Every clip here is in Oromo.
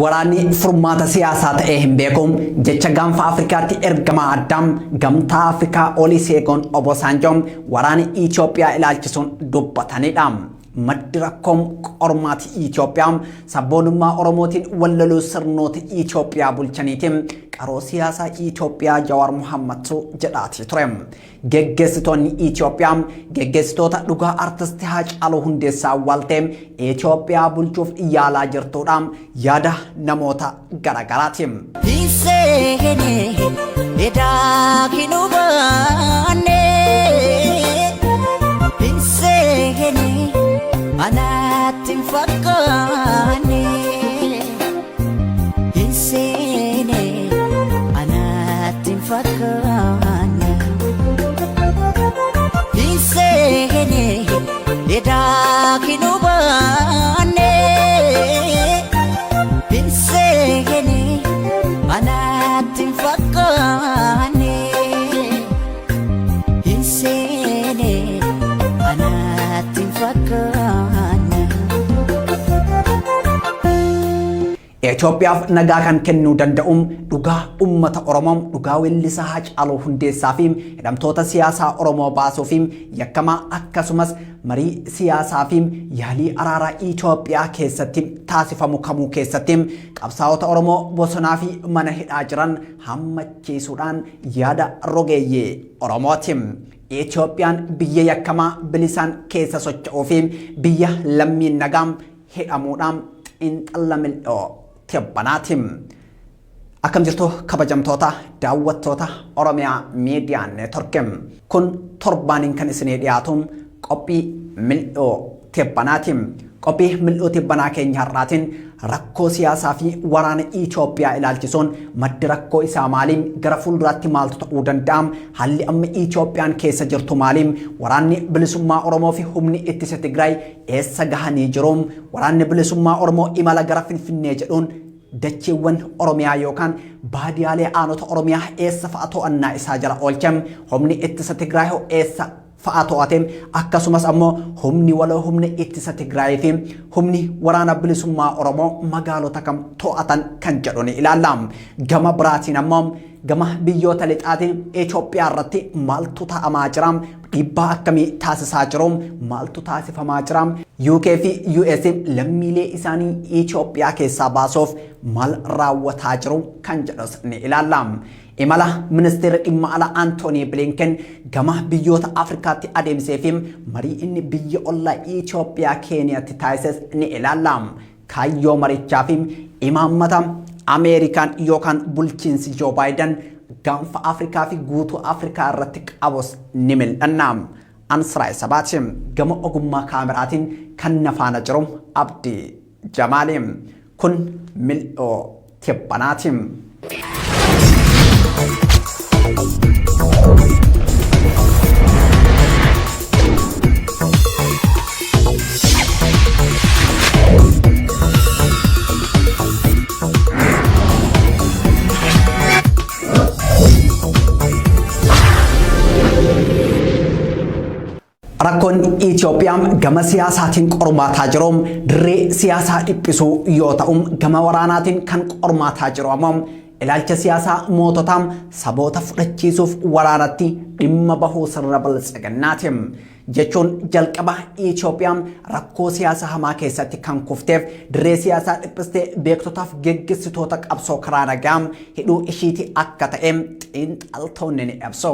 Waraanni furmaata siyaasaa ta'ee hin beeku jecha gaanfa Afrikaatti ergamaa addaa gamtaa Afrikaa Oliseegoon Obosaanjoo waraana Itoophiyaa ilaalchisuun dubbatanidha. Maddi rakkoo qormaati Itoophiyaa sabboonummaa Oromootiin walloluu sirnoota Itoophiyaa bulchaniitiin qaroo siyaasaa Itoophiyaa Jawaar Mohammadtu jedhaatii ture. Geggeessitoonni Itoophiyaa geggeessitoota dhugaa artisti Haacaaluu Hundeessaa awwaaltee Itoophiyaa bulchuuf yaalaa jirtudha. Yaada namoota garagaraati. Hinseene edaa hin hubanne Hinseene anatti hin fakkaanne Hinseene anatti hin fakkaanne Hinseene edaa hin hubanne Hinseene anatti hin fakkaanne Hinseene anatti hin fakkaanne. Itoophiyaaf nagaa kan kennuu danda'u dhugaa uummata Oromoo dhugaa weellisaa Haacaaluu Hundeessaa fi hidhamtoota siyaasaa Oromoo baasuu fi yakkamaa akkasumas marii siyaasaa fi yaalii araaraa Itoophiyaa keessatti taasifamu kamuu keessatti qabsaa'ota Oromoo bosonaa fi mana hidhaa jiran hammachiisuudhaan yaada rogeeyyii Oromooti. Itoophiyaan biyya yakkamaa bilisaan keessa socho'uu fi biyya lammiin nagaa hidhamuudhaan xiinxalla mil'oo tibbanaati. Akkam jirtu kabajamtoota daawwattoota Oromiyaa Miidiyaa Neetwork. Kun torbaaniin kan isinii dhiyaatu qophii mil'oo tibbanaati. Qophii mil'oo tibbanaa keenya har'aatiin rakkoo siyaasaa fi waraana Itoophiyaa ilaalchisuun maddi rakkoo isaa maaliin gara fuulduraatti maaltu ta'uu danda'a? Haalli amma Itoophiyaan keessa jirtu maaliin? Waraanni bilisummaa Oromoo fi humni ittisa Tigraay eessa gahanii jiru? Waraanni bilisummaa Oromoo imala gara Finfinnee jedhuun dacheewwan Oromiyaa yookaan baadiyaalee aanota Oromiyaa eessa fa'a to'annaa isaa jala oolche? Humni ittisa Tigraay hoo eessa fa'a to'ate? Akkasumas ammoo humni waloo humna ittisa Tigraay fi humni waraana bilisummaa Oromoo magaalota kam to'atan kan jedhu ni ilaalla. Gama biraatiin ammoo gama biyyoota lixaatiin Itoophiyaa irratti maaltu ta'amaa jira? Dhiibbaa akkamii taasisaa jiru? Maaltu taasifamaa jira? UK fi US lammiilee isaanii Itoophiyaa keessaa baasuuf maal raawwataa jiru kan jedhus ni ilaalla. Imala ministeerri dhimma alaa Antoonii Bilinken gama biyyoota Afrikaatti adeemsee fi marii inni biyya ollaa Itoophiyaa Keeniyaatti taasises ni ilaalla. Kaayyoo marichaa fi imaammata Ameerikaan yookaan bulchiinsi Joo Baayiden gaanfa Afrikaa fi guutuu Afrikaa irratti qabus ni mil'anna. Ansiraay Sabaati. Gama ogummaa kaameraatiin kan na faana jiru Abdii Jamaali. Kun mil'oo tibbanaati. Rakkoon Itoophiyaa gama siyaasaatiin qormaataa jiru dirree siyaasaa dhiphisuu yoo ta'u gama waraanaatiin kan qormaataa jiru ammoo ilaalcha siyaasaa moototaa saboota fudhachiisuuf waraanatti dhimma bahuu sirna biltsiginnaati. Jechuun jalqaba Itoophiyaan rakkoo siyaasaa hamaa keessatti kan kufteef dirree siyaasaa dhiphistee beektotaaf geggeessitoota qabsoo karaa nagaa hidhuu ishiiti akka ta'e xiinxaltoonni ni ibsu.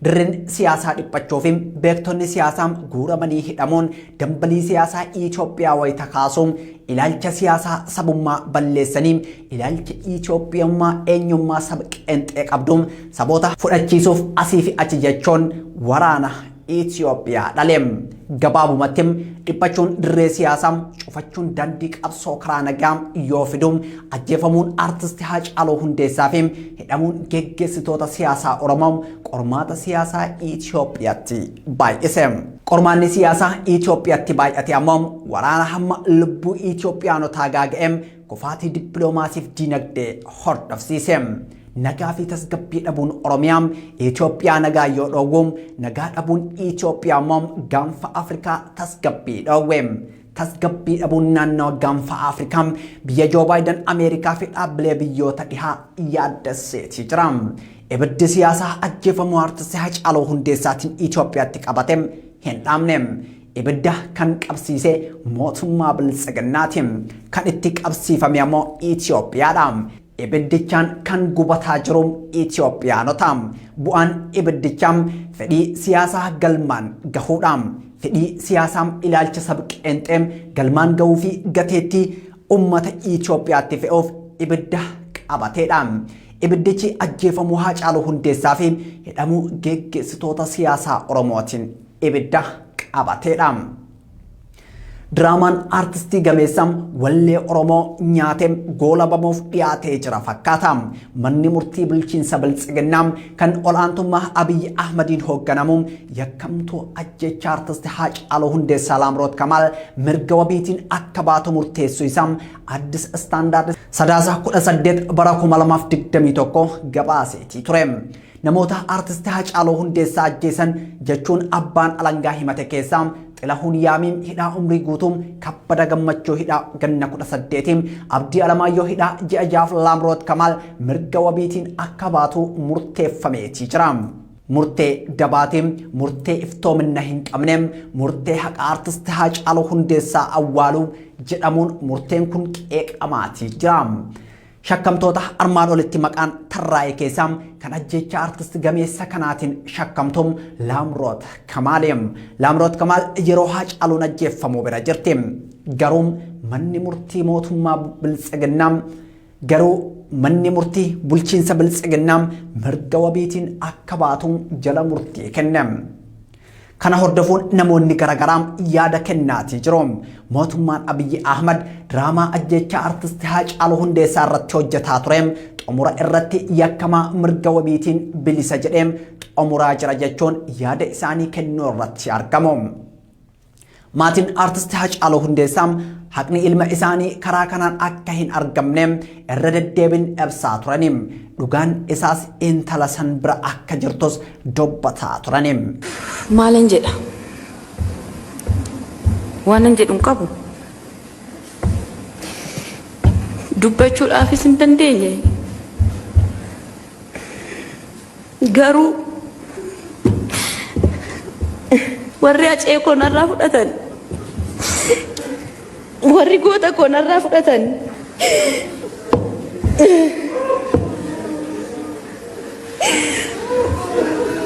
Dirreen siyaasaa dhiphachuu fi beektonni siyaasaa guuramanii hidhamuun dambalii siyaasaa Itoophiyaa wayita kaasuun ilaalcha siyaasaa sabummaa balleessanii ilaalcha Itoophiyummaa eenyummaa saba qeenxee qabdu saboota fudhachiisuuf asii fi achi jechuun waraana Itoophiyaa dhale. Gabaabumatti dhiphachuun dirree siyaasaa cufachuun daandii qabsoo karaa nagaa yoo fidu ajjeefamuun artisti Haacaaluu Hundeessaa fi hidhamuun geggeessitoota siyaasaa Oromoo qormaata siyaasaa Itoophiyaatti baay'ise. Qormaanni siyaasaa Itoophiyaatti baay'ate ammoo waraana hamma lubbuu Itoophiyaanotaa gaaga'e kufaatii dippiloomaasiif diinagdee hordofsiise. Nagaa fi tasgabbii dhabuun Oromiyaa Itoophiyaa nagaa yoo dhoowwu nagaa dhabuun Itoophiyaa immoo gaanfa Afrikaa tasgabbii dhoowwe. Tasgabbii dhabuun naannawa gaanfa Afrikaa biyya Joo Baayiden Ameerikaa fi dhaabbilee biyyoota dhihaa yaaddesseetii jira. Ibiddi siyaasaa ajjeefamuu Artisti Hacaaluu Hundeessaatiin Itoophiyaatti qabate hin dhaamne. Ibidda kan qabsiise mootummaa Biltsiginnaati. Kan itti qabsiifame ammoo Itoophiyaadha. Ibiddichaan kan gubataa jiru Itoophiyaanota. Bu'aan ibiddichaa fedhii siyaasaa galmaan gahuudha. Fedhii siyaasaa ilaalcha sab-qeenxee galmaan gahuu fi gateettii ummata Itoophiyaatti fe'uuf ibidda qabateedha. Ibiddichi ajjeefamuu Haacaaluu Hundeessaa fi hidhamuu geggeessitoota siyaasaa Oromootiin ibidda qabateedha. Diraamaan aartistii gameessa wallee Oromoo nyaate goolabamuuf dhiyaatee jira fakkaata. Manni murtii bulchiinsa Biltsiginnaa kan ol'aantummaa Abiy Ahmadiin hoogganamu yakkamtuu ajjeechaa aartisti Haacaaluu Hundeessaa Laamroot Kamaal mirga wabiitiin akka baatu murteessuu isaa Addis Standard Sadaasa 18 bara 2021 gabaaseetii ture. Namoota Artisti Hacaaluu Hundeessaa ajjeesan jechuun abbaan alangaa himate keessaa Xilahuun Yaamii hidhaa umrii guutuu, Kabbada Gammachuu hidhaa ganna 18, Abdii Alamaayyoo hidhaa ji'a 6f Laamroot Kamaal mirga wabiitiin akka baatu murteeffameetii jira. Murtee dabaati, murtee iftoominna hin qabne, murtee haqa Artisti Haacaaluu Hundeessaa awwaaluu jedhamuun murteen kun qeeqamaatii jira. Shakkamtoota armaan olitti maqaan tarraa'e keessaa kan ajjeechaa artist gameessa kanaatiin shakkamtu Laamroot Kamaali. Laamroot Kamaal yeroo Haacaaluun ajjeeffamu bira jirti. Garuu manni murtii mootummaa Biltsiginnaa garuu manni murtii bulchiinsa Biltsiginnaa mirga wabiitiin akka baatu jala murtii kenne. Kana hordofuun namoonni garagaraa yaada kennaatii jiru. Mootummaan Abiyyi Ahmad diraamaa ajjeechaa Artisti Haacaaluu Hundeessaa irratti hojjetaa ture xumura irratti yakkamaa mirga wabiitiin bilisa jedhee xumuraa jira jechuun yaada isaanii kennuu irratti argamu. Maatiin Artisti Hacaaluu Hundeessaa haqni ilma isaanii karaa kanaan akka hin argamne irra deddeebiin ibsaa turani. Dhugaan isaas intala san bira akka jirtus dubbataa turani. Maalan jedha? Waanan jedhu hin qabu. Dubbachuudhaafis hin dandeenye. Garuu warri hacee koo narraa fudhatan, warri goota koo narraa fudhatan,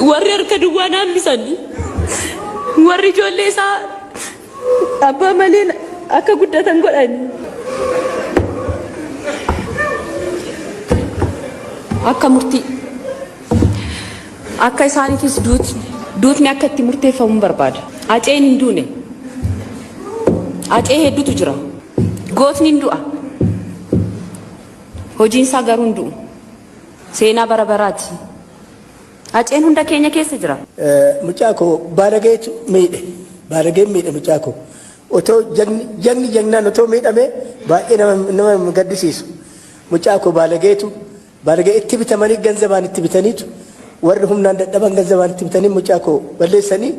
warri harka duwwaa na hambisan, warri ijoollee isaa abbaa malee akka guddatan godhan. Akka murtii akka isaaniitis duutni duutni akka itti murteeffamu barbaada. Aceen hin duune. Acee hedduutu jira. Gootni hin du'a. Hojiin isaa garuu hin du'u. Seenaa bara baraati. Haceen hunda keenya keessa jira. Mucaa koo baalageetu miidhe. Baalageen miidhe mucaa koo. Otoo jagni jagni jagnaan otoo miidhamee baay'ee nama nama gaddisiisu. Mucaa koo baalageetu baalagee itti bitamanii ganzabaan itti bitaniitu warri humnaan dadhaban ganzabaan itti bitanii mucaa koo balleessanii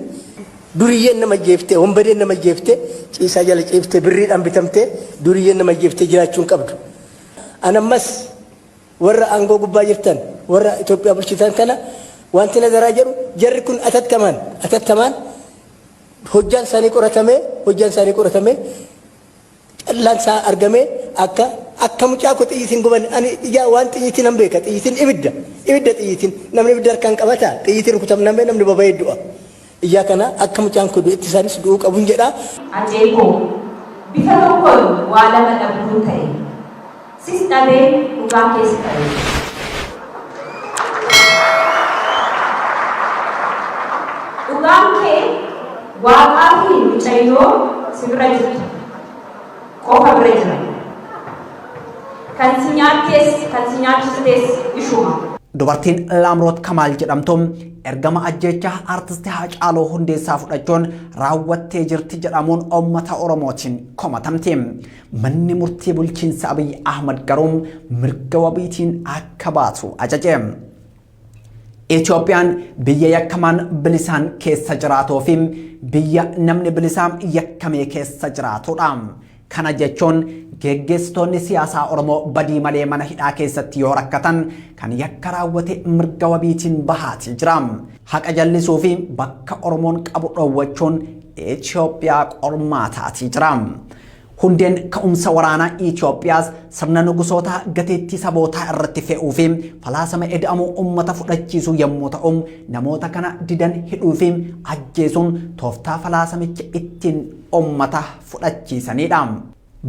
duriyyeen nama jeeftee wanbadeen nama jeeftee ciisaa jala ciiftee birriidhaan bitamtee duriyyeen nama jeeftee jiraachuu hin qabdu. Anammas Warra aangoo gubbaa jirtan, warra Itoophiyaa bulchitan kana wanti nadaraa jedhu jarri kun atattamaan atattamaan hojjaan isaanii qoratamee hojjaan isaanii qoratamee callaan isaa argamee akka akka mucaa koo xiyyitiin guban ani ijaa waan xiyyitiin nan beeka xiyyitiin ibidda ibidda xiyyitiin namni ibidda harkaan qabata xiyyitiin rukutamnamee namni boba'ee du'a ijaa kana akka mucaan koo du'etti isaanis du'uu qabun jedha. Hacee koo. Bifa tokkoon waa lama dhabduun ta'e. Sis dhabeen dhugaa kees dhabe. Dhugaan kee Waaqaa fi mucayyoo si bira jirtu qofa bira jira. Kan si nyaattees kan si nyaachistes ishuma. Dubartiin Laamroot Kamaal jedhamtu ergama ajjeechaa Artisti Haacaaluu Hundeessaa fudhachuun raawwattee jirti jedhamuun uummata Oromootiin komatamti. Manni murtii bulchiinsa Abiy Ahmad garuu mirga wabiitiin akka baatu ajaje. Itoophiyaan biyya yakkamaan bilisaan keessa jiraatuu fi biyya namni bilisaan yakkamee keessa jiraatudha. Kana jechuun geggeessitoonni siyaasaa Oromoo badii malee mana hidhaa keessatti yoo rakkatan kan yakka raawwate mirga wabiitiin bahaatii jira. Haqa jallisuu fi bakka Oromoon qabu dhoowwachuun Itoophiyaa qormaataatii jira. Hundeen ka'umsa waraanaa Itoophiyaas sirna nugusoota gateettii sabootaa irratti fe'uu fi falaasama eda'amuu uummata fudhachiisuu yommuu ta'u, namoota kana didan hidhuu fi ajjeesuun tooftaa falaasamicha ittiin uummata fudhachiisanidha.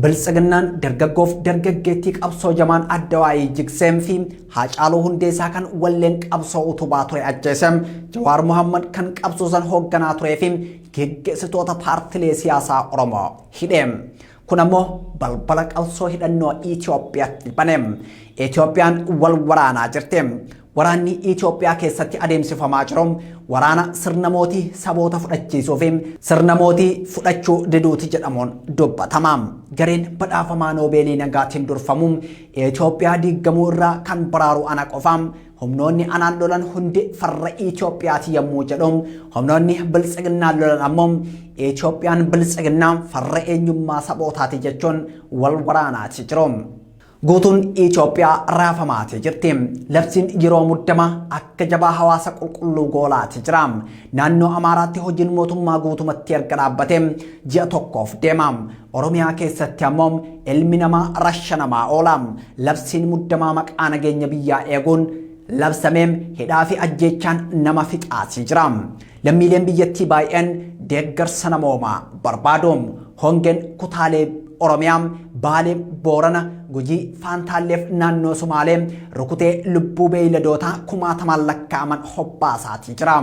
Biltsiginnaan dargaggoof dargaggeettii qabsoo jamaan addawaayii jigseem fi Haacaaluu Hundeessaa kan walleen qabsoo utubaa ture ajjeesem, Jawaar Mohammad kan qabsoo san hoogganaa turee fi geggeessitoota paartilee siyaasaa Oromoo hidhe. Kun ammoo balbala qabsoo hidhannoo Itoophiyaatti bane. Itoophiyaan wal waraanaa jirti. Waraanni Itoophiyaa keessatti adeemsifamaa jiru waraana sirna mootii saboota fudhachiisuu fi sirna mootii fudhachuu diduuti jedhamuun dubbatama. Gareen badhaafamaa Noobeelii nagaatiin durfamu Itoophiyaa diigamuu irraa kan baraaru ana qofa. Humnoonni anaan lolan hundi farra Itoophiyaati yommuu jedhu, humnoonni biltsiginnaan lolan ammoo Itoophiyaan biltsiginnaa farra eenyummaa sabootaati jechuun wal waraanaati jiru. Guutuun Itoophiyaa raafamaatee jirti. Labsiin yeroo muddamaa akka jabaa hawaasa qulqulluu goolaati jira. Naannoo Amaaraatti hojiin mootummaa guutumatti erga dhaabbate ji'a tokkoof deema. Oromiyaa keessatti ammoo ilmi namaa rashanamaa oola. Labsiin muddamaa maqaa nageenya biyyaa eeguun labsamee hidhaa fi ajjeechaan nama fixaasii jira. Lammiileen biyyattii baay'een deeggarsa namoomaa barbaadu. Hongeen kutaalee Oromiyaa, Baalee, Boorana, Gujii, Faantaalleef naannoo Sumaalee rukutee lubbuu beeyladootaa kumaatamaan lakkaa'aman hobbaasaatii jira.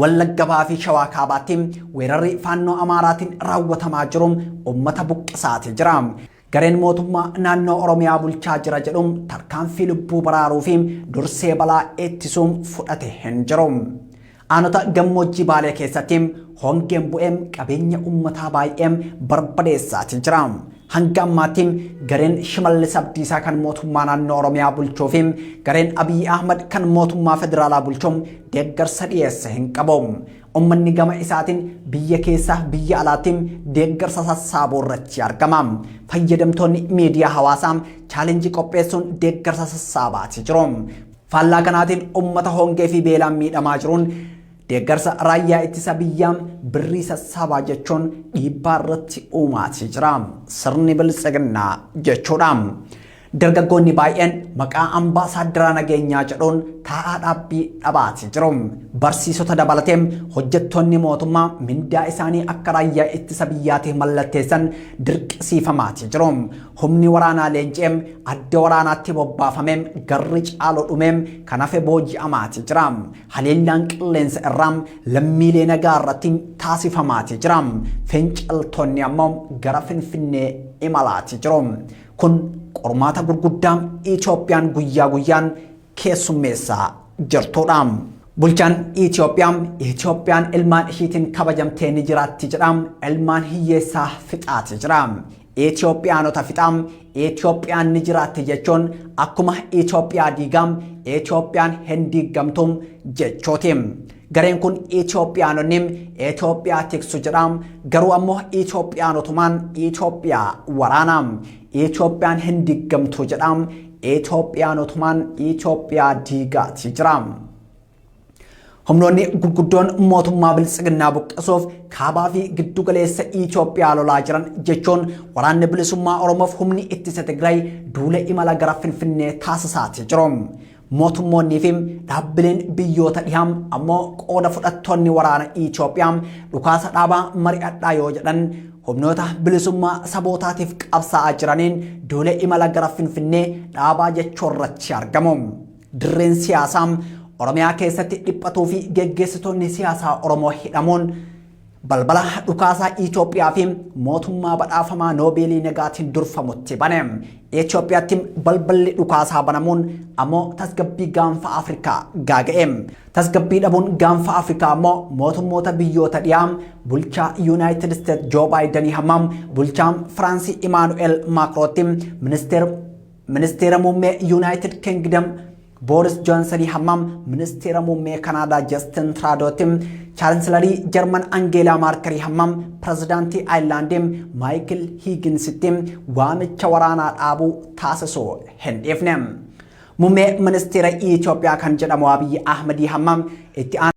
Wallagga Bahaa fi Shawaa Kaabaatti weerarri faannoo Amaaraatiin raawwatamaa jiru uummata buqqisaatii jira. Gareen mootummaa naannoo Oromiyaa bulchaa jira jedhu tarkaanfii lubbuu baraaruu fi dursee balaa ittisuun fudhate hin jiru. Aanota gammoojjii Baalee keessatti hongeen bu'ee qabeenya uummataa baay'ee barbadeessaatii jira. Hanga ammaatti gareen Shimallis Abdiisaa kan mootummaa naannoo Oromiyaa bulchuu fi gareen Abiyyi Ahmad kan mootummaa federaalaa bulchu deeggarsa dhiyeesse hin qabu. Uummanni gama isaatiin biyya keessaa biyya alaatti deeggarsa sassaabuu irratti argama. Fayyadamtoonni miidiyaa hawaasaa chaalenjii qopheessuun deeggarsa sassaabaatii jiru. Faallaa kanaatiin uummata hongee fi beelaan miidhamaa jiruun deeggarsa raayyaa ittisa biyyaa birrii sassaabaa jechuun dhiibbaa irratti uumaatii jira. Sirni biltsiginnaa jechuudha. Dargaggoonni baay'een maqaa ambaasaaddara nageenyaa jedhuun taa'aa dhaabbii dhabaatii jiru. Barsiisota dabalatee hojjettoonni mootummaa mindaa isaanii akka raayyaa ittisa biyyaatiif mallatteessan dirqisiifamaatii jiru. Humni waraanaa leenji'ee adda waraanaatti bobbaafamee garri caalu dhumee kan hafe booji'amaatii jira. Haleellaan qilleensa irraa lammiilee nagaa irratti taasifamaatii jira. Finciltoonni ammoo gara Finfinnee imalaatii jiru. Kun qormaata gurguddaa Itoophiyaan guyyaa guyyaan keessummeessaa jirtudha. Bulchaan Itoophiyaa Itoophiyaan ilmaan ishiitiin kabajamtee ni jiraatti jedha. Ilmaan hiyyeessaa fixaati jira. Itoophiyaanota fixaa Itoophiyaan ni jiraatti jechuun akkuma Itoophiyaa diigaa Itoophiyaan hin diigamtu jechooti. Gareen kun Itoophiyaanonni Itoophiyaa tiksu jedha. Garuu ammoo Itoophiyaanotumaan Itoophiyaa waraana. Itoophiyaan hin diigamtu jedha. Itoophiyaanotumaan Itoophiyaa diigaati jira. Humnoonni gurguddoon mootummaa biltsiginnaa buqqisuuf kaabaa fi giddu galeessa Itoophiyaa lolaa jiran jechuun waraanni bilisummaa Oromoof humni ittisa Tigraay duula imala gara Finfinnee taasisaatii jiru. Mootummoonnii fi dhaabbileen biyyoota dhihaa ammoo qooda fudhattoonni waraana Itoophiyaa dhukaasa dhaabaa mari'adhaa yoo jedhan humnoota bilisummaa sabootaatiif qabsaa'aa jiraniin duula imala gara Finfinnee dhaabaa jechuu irratti argamu. Dirreen siyaasaa Oromiyaa keessatti dhiphatuu fi geggeessitoonni siyaasaa Oromoo hidhamuun balbala dhukaasaa Itoophiyaa fi mootummaa badhaafamaa Noobeelii nagaatiin durfamutti bane. Itoophiyaatti balballi dhukaasaa banamuun ammoo tasgabbii gaanfa Afrikaa gaaga'e. Tasgabbii dhabuun gaanfa Afrikaa ammoo mootummoota biyyoota dhiyaa bulchaa Yuunaayitid Isteet Joo Baayidanii hamma bulchaa Firaansii Imaanu'eel Maakirootti ministeera muummee Yuunaayitid Kingdom Booris Joonsanii hamma ministeera muummee Kanaadaa Justin Trudeautti, Chaansilarii Jarman Angeelaa Maarkarii hamma pirezidaantii Aayirlaandii Maayikil Hiiginsitti waamicha waraanaa dhaabuu taasisuu hin dhiifne. Muummee ministeera Itoophiyaa kan jedhamu Abiyyi Ahmedii hamma itti